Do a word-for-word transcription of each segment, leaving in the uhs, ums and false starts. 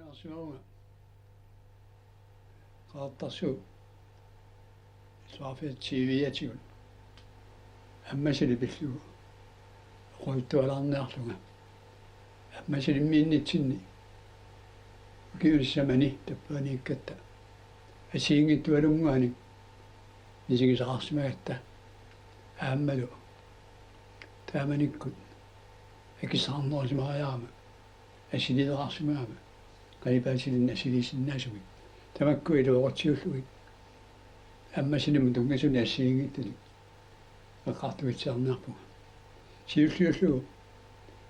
Arsimaunga qaartarsuup illoqarfiata T V-atigut Ammasili pillugu oqaluttualaarniarlunga. Ammasilimmiinnitsinni ukiuni sisamani tappaaniikkatta assigiinngitsualunnguanik misigisaqarsimagatta aammalu taamanikkut akissarnerusimariarama assiliilerarsimagama qalipaatilinnik assiliisinnaasumik. Tamakku iluaqutsiullugit Ammasilimmut tunngasunik assigiinngitsunik eqqartuitsiarniarpunga. Siulliullugu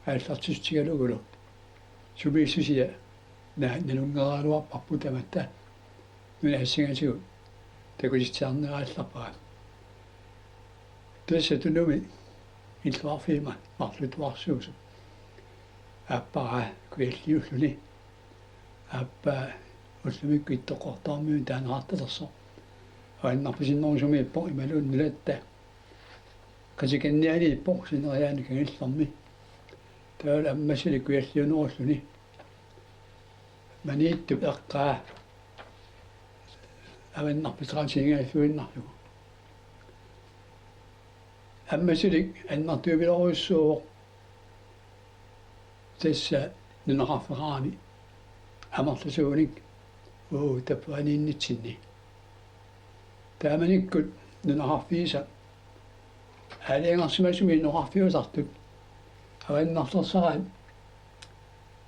aallartissutigalugulu sumiissusia na-, nalunngeriaraluarparput tamatta nunat assingatigut takutitsiarneq aallarpara. Tassa Tunumi illoqarfiit marlutuarsuusut aappara kujalliulluni. Aappaa ullumikkut Ittoqqortoormiuni taaneqartalersoq avannarpasinnerusumiippoq imaluunniit nulatta qitikannianiippoq sineriaani kangillermi. Taavalu Ammasili kujalliunerulluni Maniitsup eqqaa avannarpateqatigiinngilluinnarlugu. Ammasilik annertuumilorujussuuvoq tassa nunaqarfeqarami amerlasuunik uu tappaaniinnitsinni. Taamanikkut nunaqarfiisa aalajangersimasumi inoqarfiusartut avannarlersaraat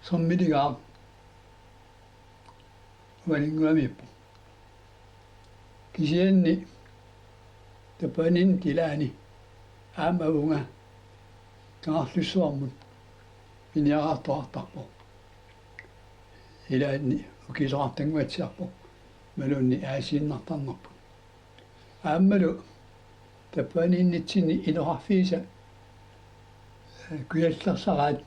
sermiligaaq uaninnguamiippoq. Kisianni tappaaniinnitsinni ilaani aamma avunga Kangerlussuarmut piniaraartoqartarpoq. Ilaanni ukiisoqartannguatsiarpoq imaluunniit aasiinnartarnerput. Aammalu tappaaniinnitsinni inoqarfiisa kujallersaraat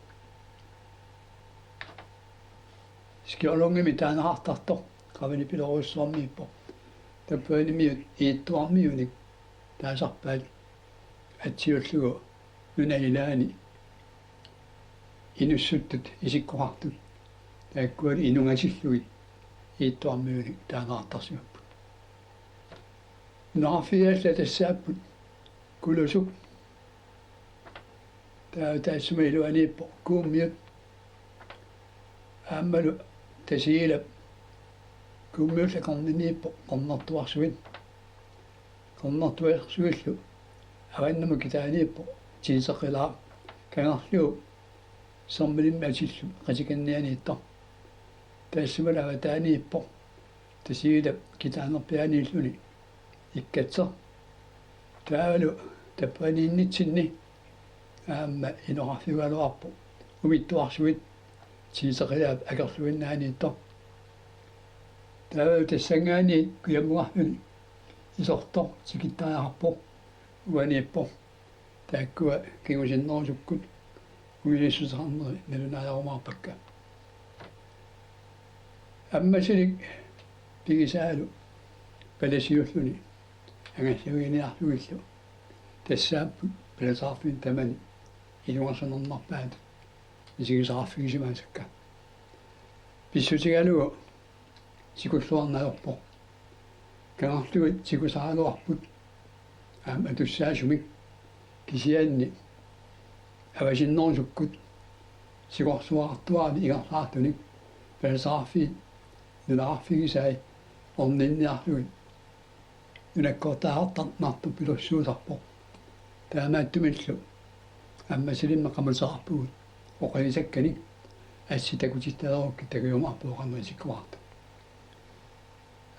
Skjolungimi taaneqartartoq qavanipilorujussuarmiippoq. Tappaanimiut Iittuarmiunik taasarpaat atsiullugu nunap ilaani inussuttut isikkoqartut. Taakkualu inungasillugit Iittuarmiunik taaneqartarsimapput. Nunaqarfiit allat tassaapput Kulusuk. Taava taassuma iluaniippoq Kuummiut. Aammalu Tasiilap Kuummiullu akornanniippoq Qernertuarsuit. Qernertuarsuillu avannamut kitaaniippoq Tinseqilaaq, kangerluup sermilimmi atillup qitikannianiittoq. Taassumalu avataaniippoq Tasiilap kitaanerpiaaniilluni Ikkatseq. Taavalu tappaaniinnitsinni aamma inoqarfiugaluarpoq Umittuarsuit Tinseqilaap akerluinnaaniittoq. Taavalu tassanngaanniit kujammukarluni Isortoq tikittariaqarpoq uaniippoq. Taakkua kingusinnerusukkut unionissuteqarneri nalunaajarumaarpakka. Ammasilik pigisaalu palasiulluni angallaviginiarlugillu tassaapput palasaarfiit tamani ilungersunarnerpaatut misigisaqarfigisimasakka. Pissutigalugu sikulluarneq ajorpoq. Kangerlugit sikusaraluarput aamma atussaasumik, kisianni avasinnerusukkut sikorsuartuarami ingerlaartunik palasaarfiit nunaqarfigisai orninniarlugit nunakkoortaartarnartupilussuusarpoq. Taamaattumillu Ammasilimmi qamuteqarpugut oqilisakkanik assit takutittalerukkit takujumaarpugut qanoq isikkoqartoq.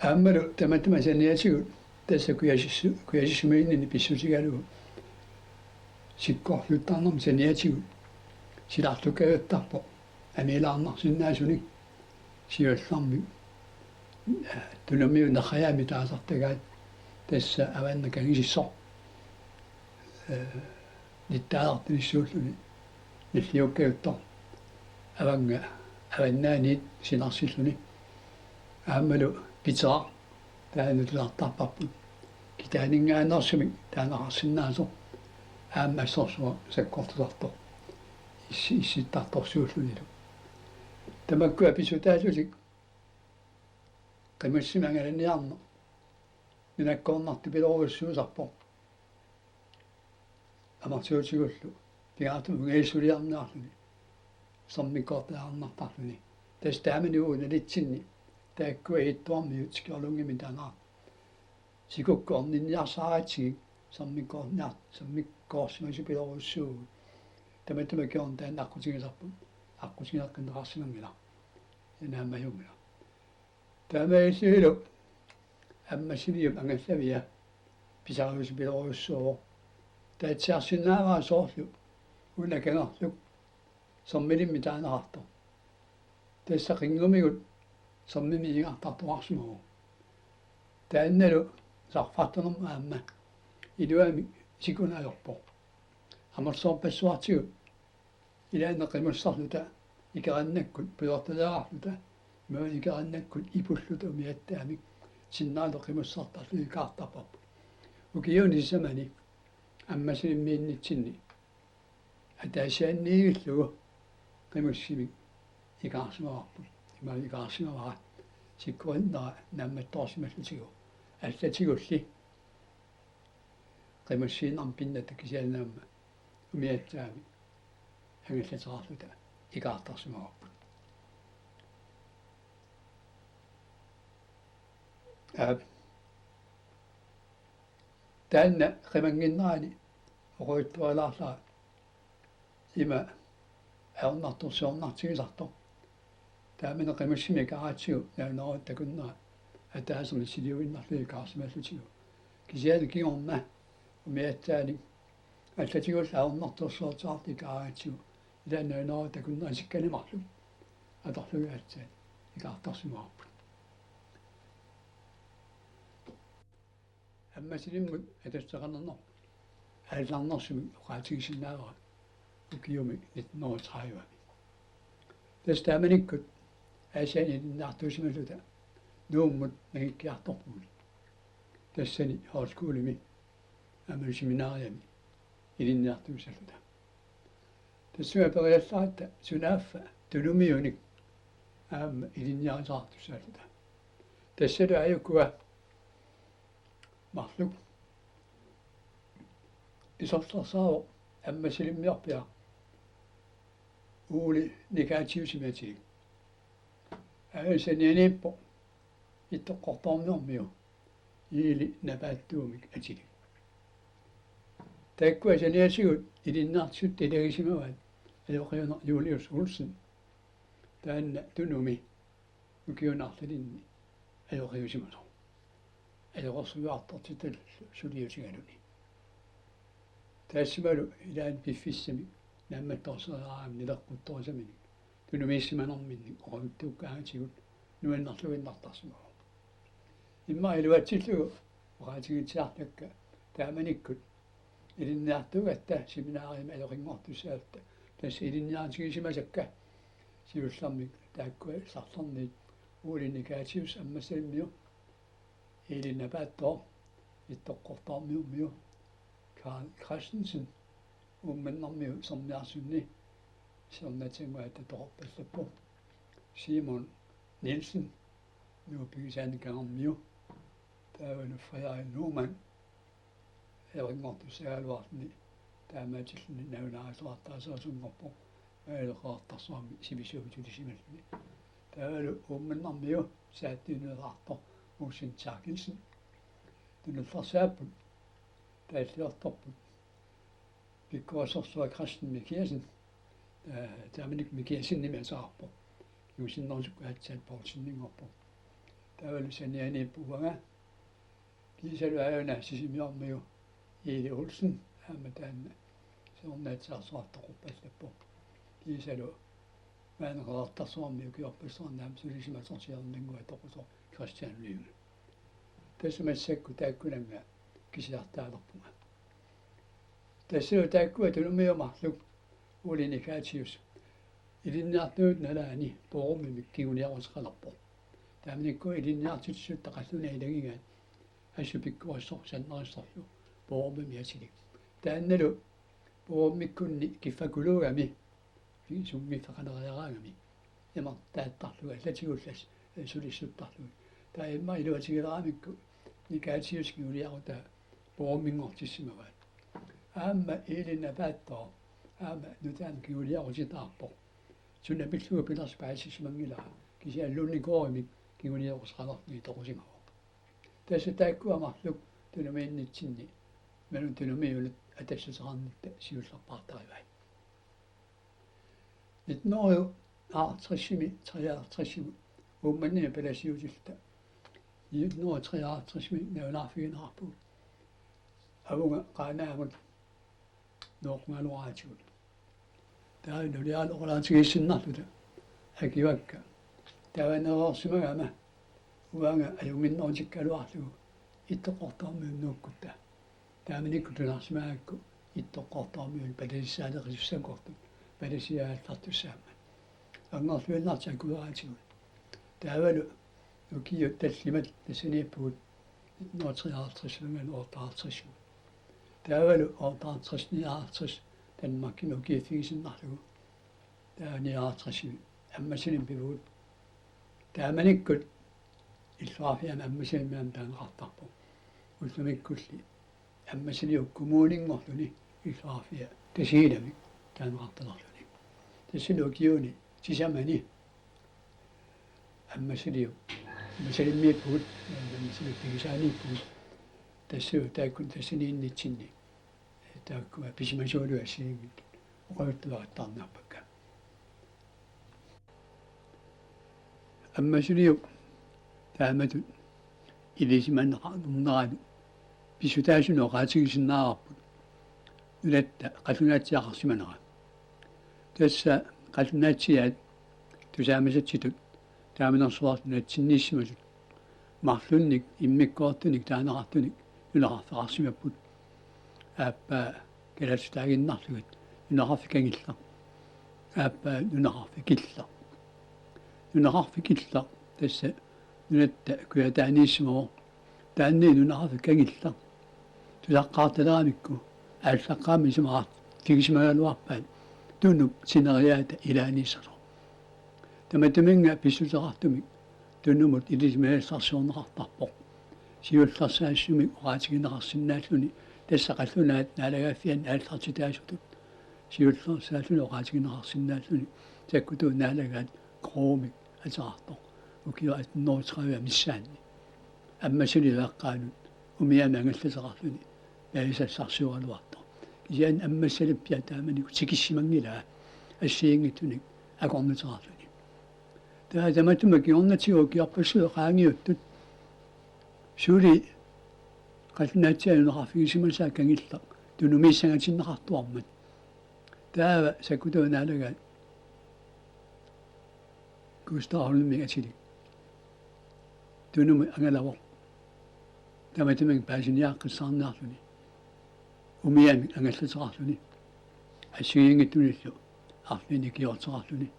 Aammalu tamatuma saniatigut tassa kujasissu-, kujasissumiinnini pissutigalugu sikkorluttarnermi saniatigut silarlukkajuttarpoq amiilaarnarsinnaasunik siullermik, eh, Tunumiut Neqajaamik taasartagaat tassa avanna kangisissoq, eh, nittaalaartunissuulluni nilliukkajuttoq avannga avannaaniit sinarsilluni. Aammalu Piteraq taanna nutaartarparput kitaaninngaanneersumik taaneqarsinnaasoq aamma assorsuaq sakkortusartoq issi-, issittartorsuullunilu. Tamakkua pisutaallutik qimussimik angalaniarneq nunakkoornartupilorujussuusarpoq. Amerliutigullu pingaartumik ungaissuliarniarluni, sermikkoortariaqartarluni. Tassa taamani uagut nalitsinni taakkua ittuarmiut Skjolungimik taanna sikukkut orninniarsaratsigit sermikkoorniar-, sermikkoorsimasupilorujussuuvugut. Tamatuma kingorna taanna aqqutigisarput, aqqutigeqqinneqarsimanngilaq. Inaamajunngilaq. Taamaalillunilu Ammassiniup angallavia pisariusupilorujussuuvoq. Taatsiarsinnaavara soorlu una kangerluk sermilimmik taaneqartoq. Tassa qinngumigut sermimik igartartoqarsimavoq. Taannalu sarfartunermut aamma iluamik sikuneq ajorpoq. Amerlasoorpassuartigut ilaanni qimussarluta ikeraannakkut pujortaleerarluta, imaluunniit ikeraannakkut ipulluta umiatsiamik sinnaalu qimussartarluta ikaartarparput. Ukiuni sisamani Ammassilimmiinnitsinni ataasiaanniillugu qimussimik ikaarsimavarput. Imaluunniit ikaarsimavara sikkurinnera naammattoorsimallutigu. Allatigulli qimussiinermut pinnatta kisianni aamma umiatsiamik angallateqarluta ikaartarsimavarput. Aap. Taanna qimannginnerani oqaluttualaarlara ima ajornartorsiornartigisartoq. Taamani qimussimik ikaaratsigu nalunaarutit takunnera ataasermik siliuinnarlugit ikaarsimallutigu. Kisianni kingorna umiatsiaanik allatigullu ajornartorsiortitut ikaaratsigu ilaanni nalunaarutit takunnera isikkanik marluk atorlugit aatsaat ikaartarsimavarput. Ammassilimmut atusseqarnermut aallarnersumik oqaatigisinnaavara ukiumi nitten hundrede og tredive. Tassa taamanikkut Aasianni ilinniartuusimalluta Nuummut nangikkiartorpugut. Tassani højskolemi aamma seminariami ilinniartuusalluta. Tassunga periallaratta sunaaffa tunumiunik aamma ilinniarisartussaalluta. Tassalu aajukua marluk isortarsaavoq Ammassilimmiorpiaq Ole Nickaithiusimi atilik. Aajuna sanianiippoq Ittoqqortoormiormiu Egede Napaattuumik atilik. Taakkua saniatigut ilinniartitsisutut ilagisimavaat ajoqiuneq Julius Olsen. Taanna Tunumi ukiuni arlalinni ajoqiusimasoq. Ajoqersuiartortitallu suliutigaluni. Taassumalu ilaanni piffissami naammattoorsereeraangami nileqquttorisaminik tunumiissimanerminnik oqaluttuukkaangatigut nuannerluinnartarsimavoq. Immaqa iluatsillugu oqaatigitsiartakka taamanikkut ilinniartuugatta seminariami ajoqinngortussaagatta tassa ilinniaritigisimasakka siullermik taakkua sarlarniit Ole Nickaithius Ammassalimmiu, Egede Napaattooq Ittoqqortoormiummiu, Carl Christensen Uummannarmiu Sermiarsuanni siornatigut aatsaat toqorpallappoq, Simon Nielsen Nuup pigisaani kangermiu, taavalu Frederik Nuumann ajoqinngortussaagaluarluni taamaatilluni nalunaarutilaartarisasunngorpoq Maajulu Qeqertarsuarmi sivisuutilisimallugu. Taavalu Uummannarmiu saattuinnartoq Olsen Therkelsen. Tunullarsaapput taalliortorput pikkorissorsuaq Christian Mikiassen, eh, taamanikkut Mikiassenimik ateqarpoq. Kingusinnerusukkut aatsaat Poulseninngorpoq. Taavalu sanianiippoq uanga. Kiisalu aajuna Sisimiormiu Egede Olsen aamma taanna siornatigut aatsaat toqorpallappoq. Kiisalu maani Qeqertarsuarmi ukiorpassuarni aamma sulisimasoq siornannguaq toqusoq Christian Lynge. Tassa massakkut taakkunannga kisiartaalerpunga. Tassalu taakkua tunumiut marluk Ole Nickaithius ilinniartunut nalaani Borumimik kingulioruseqalerpoq. Taamanikkut ilinniartitsisutut taqallunga ilagigaat assut pikkorissoq sannerissorlu Borumimi atilik. Taannalu Borumikkunni kiffakuluugami sunngiffeqaleriaraangami imartaattarlugu allatigullu sulissuttarlugu. Taava immaqa iluatigileramikku Nikatius kinguliorutaa puumminngortissimavaat. Aamma Ilinna Paattooraq aamma nutaamik kinguliorutitaarpoq. Suna pillugu pilersi paasissimanngilara, kisianni Lunnikoorimik kingulioruseqalerluni toqusimavoq. Tassa taakkua marluk tunumiinnitsinni imaluunniit tunumiunut atassuteqarnitta siullerpaartarivai. Nitten hundrede og halvtredsimi, treoghalvtredsimi Uummannami palasiutilluta nitten hundrede og treoghalvtredsimi nalunaarfigineqarpugut. Avunga Qaanaamut nooqqungaluaraatigut. Taava nuliaralu oqalaatigiissinnarluta akivakka. Taava nereersimagama uanga ajunnginnerutikkaluarlugu Ittoqqortoormiut nuukkutta. Taamanikkut nunarsimagakku Ittoqqortoormiut palasissaaleqisussakkortut palasiaat aallartussaammat. Angerluinnartik akueraatigut. Taavalu ukiut tallimat tassaniippugut nitten hundrede og treoghalvtreds, otteoghalvtreds. Taavalu otteoghalvtreds nioghalvtreds Danmarkimi ukiuffigisinnarlugu. Taava nioghalvtreds Ammassalimmut pivugut. Taamanikkut illoqarfiani Ammassalimmi aamma taaneqartarpoq. Ullumikkulli Ammassaliup kommuninngorluni illoqarfia Tasiilamik taaneqartalerluni. Tassalu ukiuni sisamani Ammassaliup, Ammassalimmiippugut, Ammassaliup pigisaaniippugut. Tassalu taakkua tassaniinnitsinni taakkua pisimasuullutik assigiinngitsut oqaluttuarisartarnerpakka. Ammassaliup taamatut ilisimaneqarnerani pissutaasunut oqaatigisinnaavarput nunatta qallunaatsiaqarsimanera. Tassa qallunaatsiaat tusaamasatsitut taamanersuartut nunatsinniissimasut marlunnik immikkoortunik taaneqartunik nunaqarfeqarsimapput. Aappaa kalaallisut taaginnarlugit nunaqarfik kangillaq. Aappaa nunaqarfik killaq. Nunaqarfik killaq tassa nunatta kujataaniissimavoq. Taanna nunaqarfik kangillaq tusaqqaartaleramikku aallaqqaammut isumaqarfigisimaagaluarpaat Tunup sineriaata ilaaniissasoq. Tamatuminnga pissuteqartumik Tunumut ilisimasassarsiorneqartarpoq. Siullersaassumik oqaatigineqarsinnaalluni tassa qallunaat naalagaaffianni aallartitaasutut. Siullersaalluni oqaatigineqarsinnaalluni sakkutuut naalagaat Kroomik ateqartoq. Ukiut atten hundrede tredive missaanni Ammassaliup eqqaanut umiamik angallateqarluni paasisassarsioraluartoq. Kisianni Ammassalippiaq taamanikkut tikissimanngilaa assigiinngitsunik akornuteqarluni. Taava tamatuma kingornatigut ukiorpassuit qaangiuttut suli qallunaatsiaat nunaqarfigisimasaat kangillaq tunumiissangatinneqartuarmat. Taava sakkutuut naalagaat Gustav Holmimik atilik Tunumut angalavoq. Tamatuminnga paasiniaaqqissaarniarluni. Umiamik angallateqarluni. Assigiinngitsunillu arfineq-ikiorteqarluni.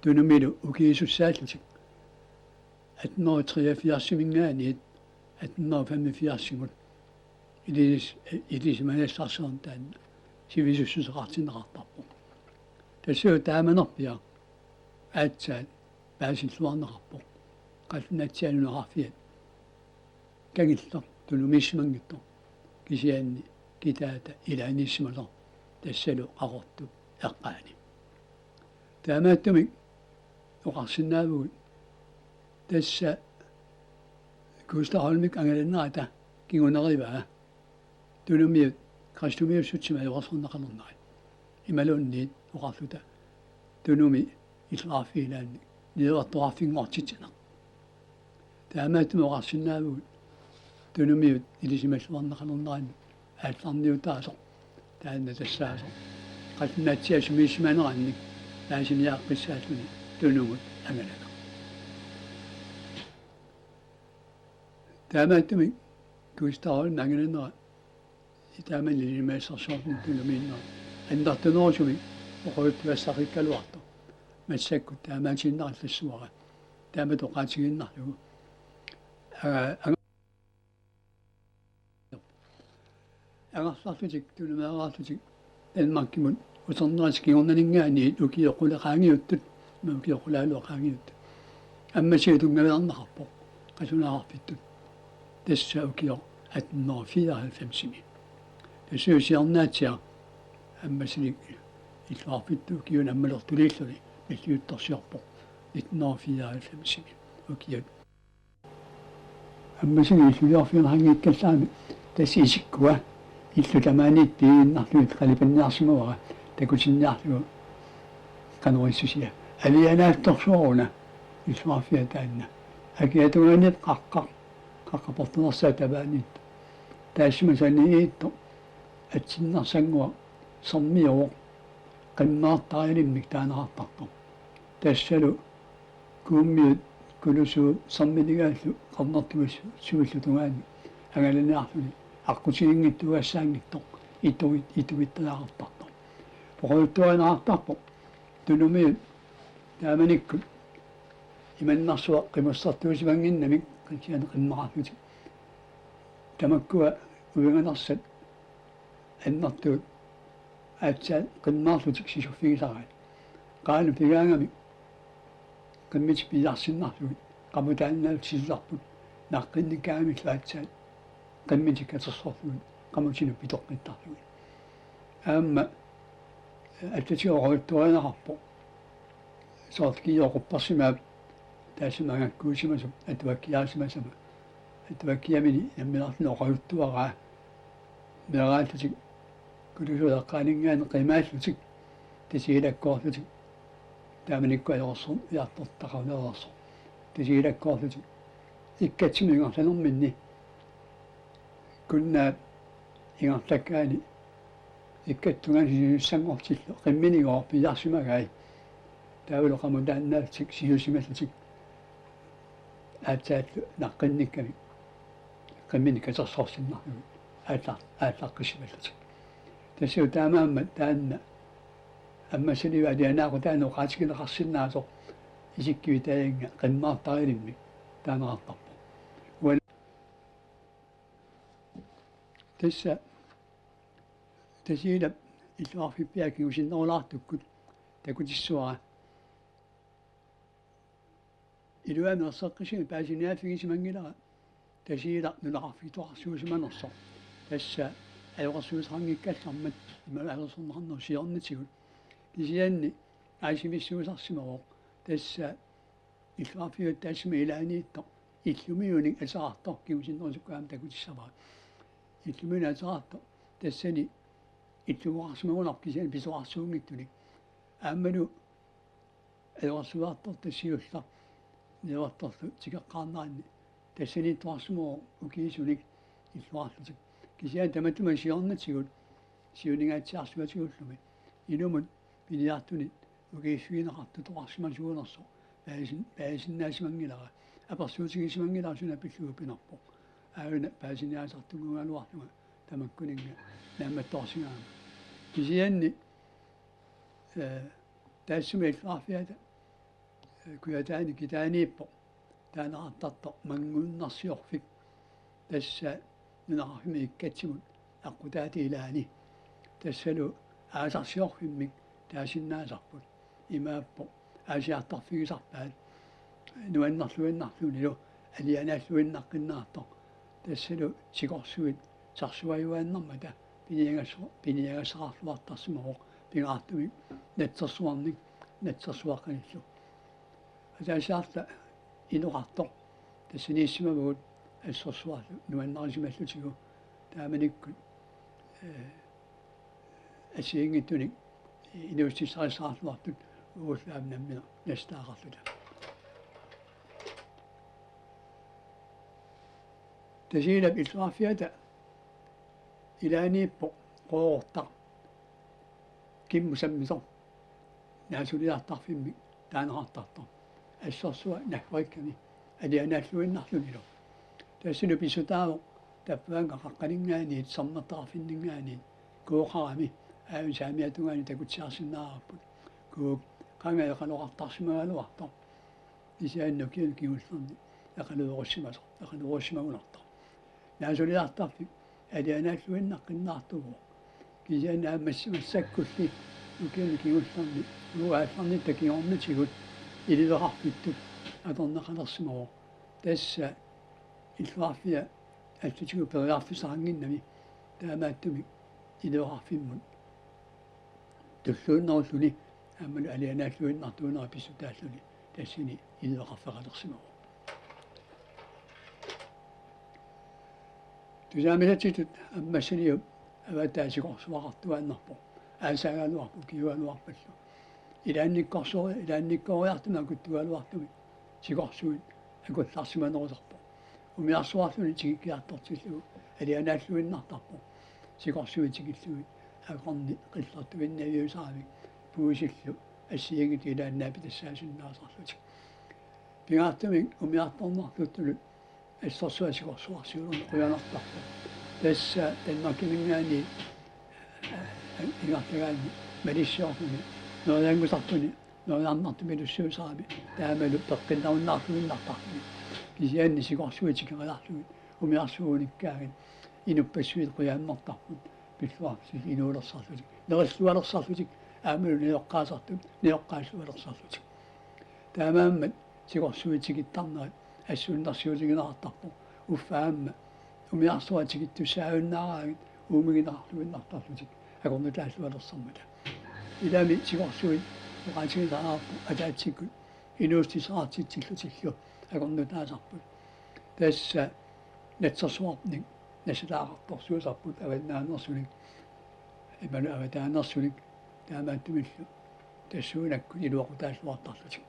Tunumilu ukiisussaallutik atten hundrede treogfirsiminngaanniit atten hundrede femogfirsimut ilis-, ilisimasassarsiorneq taanna sivisussuseqartinneqartarpoq. Tassalu taamanerpiaq aatsaat paasilluarneqarpoq. Qallunaatsiaat nunaqarfiat kangillaq tunumiissimanngitsoq kisianni kitaata ilaaniissimasoq tassalu Qaqortup eqqaani. Taamaattumik oqarsinnaavugut tassa Gustav Holmip angalanerata kingunerivaa tunumiut kristumiussutsimik ajoqersorneqalernerat. Imaluunniit oqarluta tunumi illoqarfiit ilaanni niuertoqarfinngortitsineq. Taamaattumik oqarsinnaavugut tunumiut ilisimalluarneqalernerannut aallarniutaasoq taanna tassaasoq qallunaatsiaat sumiissimanerannik paasiniaaqqissaalluni Tunumut angalaneq. Taamaattumik Gustav Holmip angalanera taamani ilisimasassarsiornermut tunumiinnera annertunerusumik oqaluttuassaqikkaluartoq. Massakkut taamaatiinnarallassuara taamatut oqaatigiinnarlugu. Aa, anga-, angerlarlutik, tunumeeraarlutik Danmarkimut uternerisa kingornaninngaanniit ukiut qulit qaangiuttut Ukioqulaalu qaangiuttut. Ammassiliaq tunngavilerneqarpoq qasunaarfittut. Tassa ukioq atten hundrede fireoghalvfems-imi. Tassa siornaatsiaq Ammassilik illoqarfittut ukiuni ammalertuliilluni nalliuttorsiorpoq nitten hundrede fireoghalvfems-imi ukiut. Ammassilik illuliorfigineqanngikkallarami tassa isikkua illut tamaaniittut piiginnarlugit qalipanniarsimavara takutinniarlugu qanoq issusia. Alianaatsorsuaruna illoqarfia taanna. Akiatungaaniit qaqqaq, qaqqap portunersaa tamaaniittoq. Taassuma saniittoq atsinnersannguaq sermiuvoq qimmeertarilimmik taaneqartartoq. Tassalu Kuummiut Kulusuut sermiligaallu qernertuisuillu tungaanut angalaniarluni aqqutiginngitsuugassaanngitsoq itugi-, itugittariaqartartoq. Oqaluttuarineqartarpoq Tunumiut taamanikkut imannersuaq qimussertuusimannginnamik qinsiani qimmeqarlutik. Tamakkua uinganersat annertuut aatsaat qimmeerlutik sisuffigisaraat. Qaanut pigaangamik qimmitik piiarsinnarlugit qamutaannaallutik sisusarput naqqinnikkaangamillu aatsaat qimmitik katersorlugit qamutinut pitoqqittarlugit. Aamma atatiga oqaluttuarineqarpoq soorlu kiiup quppersimaap taassuma angakkuusimasoq atuakkiarsimasama. Atuakkiamini nammineerluni oqaluttuaraa meeraallutik Kulusuup eqqaaninngaanniit qimaallutik Tasiilakkoorlutik taamanikkut ajoqersorniartortaqarulereersoq. Tasiilakkoorlutik ikkatsimut ingerlanerminni Kunnaap ingerlakkaani ikkattungaani sisussanngortillu qimminigooq piiarsimagai. Taavalu qamutaannaallutik sisusimallutik aatsaallu naqqinnikkamik qimminik katersorsinnarlugit aalla-, aallaqqissimallutik. Tassa taamaammat taanna Ammassaliup alianaaqutaaneq oqaatigineqarsinnaasoq isikkiup taaginnga qimmeertarilimmik taaneqartarpoq. Uani tassa Tasiilap illoqarfippiaat kingusinnerulaartukkut takutissavara. Iluamik erseqqissumik paasiniaaffigisimanngilaq Tasiilaq nunaqarfitoqarsuusimanersoq. Tassa ajoqersuuteqanngikkallarmat imaluunniit ajoqersorneqarnerup siornatigut. Kisianni aasimissuusarsimavoq. Tassa illoqarfiup taassuma ilaaniittoq illumiunik ateqartoq kingusinnerusukkut aamma takutissavara. Illumiunik ateqartoq tassani illugoqarsimagunarpoq kisianni pisoqarsuunngitsunik. Aammalu ajoqersuartortaq siulleq niuertorlu tikeqqaarneranni tassaniittoqarsimavoq ukiisunik illoqarlutik. Kisianni tamatuma siornatigut siuningaatsiarsuatigulluunniit inumut piniartunit ukiiffigineqartoqarsimasuunersoq paasin-, paasisinnaasimanngilaq, apersuutigisimanngilaq suna pillugu pinerpoq. Aajuna paasiniaasartunnguugaluarlunga tamakkuninnga naammattoorsigaangama. Kisianni, eh, taassuma illoqarfiata, eh, Kujataani kitaaniippoq taaneqartartoq Mannguunnarsiorfik. Tassa nunaqarfimmi ikkatsimut aqqutaata ilaani. Tassalu aasarsiorfimmik taasinnaasarput. Imaappoq aasiartorfigisarpaat nuannerluinnarlunilu alianaatluinnarsinnaasartoq. Tassalu sikorsuit sarsuajuaannarmata piniagasso-, piniagassaqarluartarsimavoq pingaartumik natsersuarnik natsersuaqqanillu. Ataasiarluta inoqartoq tassaniissimavagut assorsuarlu nuannarissimallutigu taamanikkut, eh, assigiinngitsunik inuussutissarissaqarluartut uagut aamma nammineq nassataaqarluta. Tasiilap illoqarfiata ilaaniippoq Qoorortaq kimmut sammisoq naasuliartarfimmik taaneqartartoq. Assorsuaq naggorikkami alianaalluinnarlunilu. Tassani pissutaavoq Tappaannga qaqqaninngaanniit, Sermertaqarfinninngaanniit, Kuukarami, aajuna saamiata tungaanut takutsiarsinnaavarput. Kuuk qanga eqaloqartarsimagaluartoq. Kisianni ukiuni kingullerni eqaluerussimasoq, eqaluerussimagunartoq. Naasuliartarfik alianaalluinnaqqinnaartuuvoq. Kisianni aamma mass-, massakkulli ukiuni kingullerni uagut aallarnitta kingornatigut iliveqarfittut atorneqalersimavoq. Tassa illoqarfia allutigu periarfissaqannginnami, taamaattumik iliveqarfimmut tulluunnerulluni aammalu alianaalluinnartuunera pissutaalluni tassani iliveqarfeqalersimavoq. Tusaamisatitut Ammassaliup avataa sikorsuaqartuaannarpoq. Aasaagaluarpoq ukiuugaluarpallu. Ilaannikkorsoori-, ilaannikkooriartumik akuttugaluartumik sikorsuit akullarsimanerusarpoq. Umiarsuarluni tikikkiartortillugu alianaalluinnartarpoq. Sikorsuit tikillugit akornanni qillertuinnaviusaramik puisillu assigiinngitsut ilaanni naapitassaasinnaasarlutik. Pingaartumik umiartornarluttulu assorsuaq sikorsuarsiulerneq qujanartarpoq. Tassa Danmarkiminngaanniit, eh, ingerlagaanni malissiorluni, merianngusartuni, meriarnartumilussuusarami, taamalu peqqinnarunnaarluinnartarluni. Kisianni sikorsuit tikeriarlugit umiarsuit unikkaanni inuppassuit qujanartarput, pilluartut inuulersarlutik, nerillualersarlutik, aammalu najoqqaasartut najoqqaallualersarlutik. Taamaammat sikorsuit tikittarnerat assuunnersiutigineqartarpoq. Uffa aamma umiarsuaq tikittussaajunnaaraangat uumigineqarluinnartarlutik akornutaallualersarmata. Ilami sikorsuit oqaatigisariaqarput ataatsikkut inuussutissaqartitsillutillu akornutaasarput. Tassa natsersuarnik nassataaqartorsuusarput avannaanersunik imalu avataanersunik, taamaattumillu tassuunakkut iluaqutaalluartarlutik.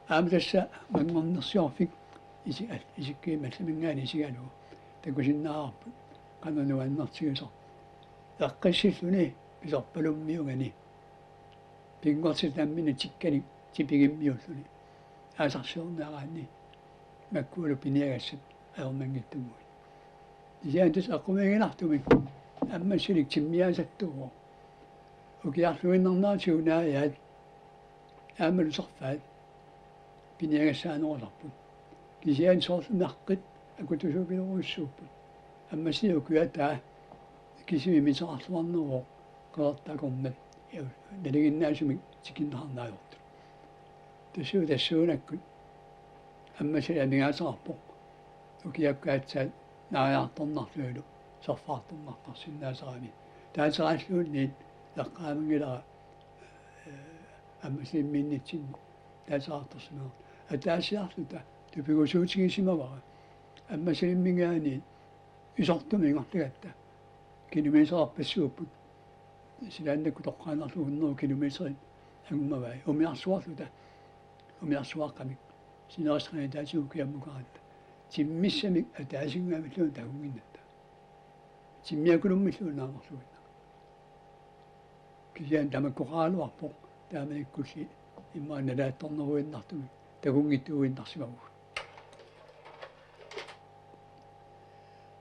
Aamma tassa manngornersiorfik isi-, al-, isikkiimmat allaminngaanniit isigalugu takusinnaavarput qanoq nuannertigisoq. Eqqissilluni pisorpalummiugani pinngortitap nammineq tikkanik tipigimmiulluni aasarsiorniaraanni makkualu piniagassat ajornanngitsunnguit. Kisianni tassa eqqumiiginartumik Ammassalik timmiaasattuuvoq. Ukiarluinnarneratigut naajaat aammalu sarfaat piniagassaanerusarput. Kisianni soorlu naqqit akutusuupilerujussuupput. Ammassaliup ukiataa kisimi miteqarluarneruvoq qeqertat akornat, ja, nalinginnaasumik tikinneqarneq ajortut. Tassuuna tassuunakkut Ammassalik amigaateqarpoq ukiakkut aatsaat naajaartornarlunilu sarfaartornartarsinnaasarami. Taaseraalluunniit eqqaamanngilara, eh, Ammassalimmiinnitsinni taaseraaltorsimanersoq. Ataasiarluta tupigusuutigisimavara Ammassalimminngaanniit isortumik ingerlagatta kilometererpassuupput. Silaannakkut toqqaannarlugu hundrede kilometerit angumavai. Umiarsuarluta, umiarsuaqqamik sinerissap qanitaatigukku kiammukaratta. Timmissamik ataasinngaanniilluunniit takunnginnatta. Timmiakulummilluunniit naamerluinnaq. Kisianni tamakkoqaraluarpoq taamanikkulli immaqa nalaatsorneruinnartumik takunngitsuuinnarsimavugut.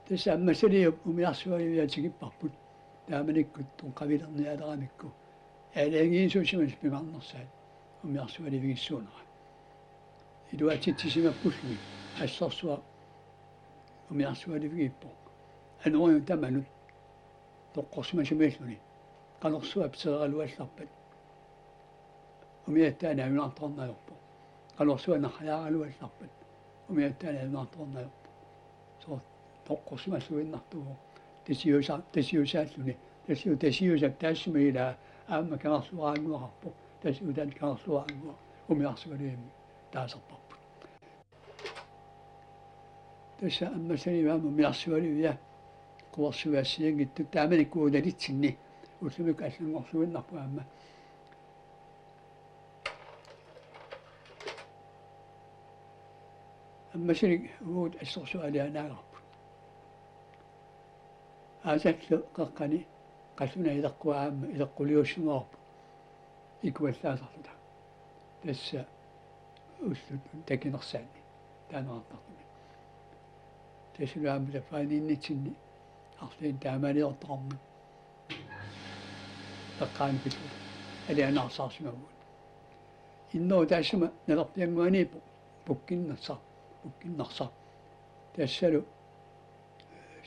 Tassa Ammassaliup umiarsualiviat tikipparput taamanikkut toqqavilernialeramikku. Aalajangiisuusimasut pingaarnersaat umiarsualivigissuunera. Iluatsitsisimappullu assorsuaq umiarsualivigiippoq. Anoriup tamanut toqqorsimasumiilluni. Qanorsuaq pitereraluallarpat umiattaanik ajunaartoqarneq ajorpoq. Qanorsuaq narrajaaraluallarpat umiattaanik ajunaartoqarneq ajorpoq. Soorlu toqqorsimalluinnartuuvoq. Tasiusa-, tasiusaalluni. Tasiu-, tasiusap taassuma ilaa aamma kangerluaraannguaqarpoq. Tasiusap kangerluaraannguaq umiarsualivimmik taasarparput. Tassa Ammassaliup aamma umiarsualivia quersuit assigiinngitsut taamanikkut unalitsinni ullumikkut allanngorluinnarpoq aamma. Ammassalik uagut assorsuaq alianaagarput. Aasallu qeqqani qallunaat ileqqua aamma ileqquliussumaarput ikuallaasarluta. Tassa ullut takinersaanni taaneqartartumi. Tassalu aamma tafaaniinnitsinni arlaannik taamaaliortoqarmat eqqaani pilluta alianaarsaarsimavugut. Innerup taassuma nalerpiannguaniippoq Pukkinnassaq, Pukkinnassaq. Tassalu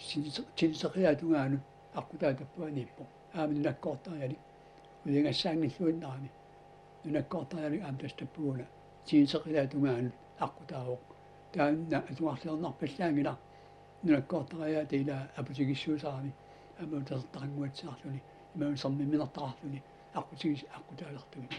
tinite-, tiniteqiaata tungaanut aqqutaata tappuaniippoq. Aamma nunakkoortarialik. Uligassaanngilluinnarami. Nunakkoortariallu aamma tassa tappavuna. Tiinseqilaa tungaanut aqqutaavoq. Taanna atugarliornarpallaanngilaq. Nunakkoortariaata ila aputigissuusarami. Aamma tasertaqannguatsiarluni. Imaluunniit sermimminertaqarluni. Aqqutigis-, aqqutaalertugit.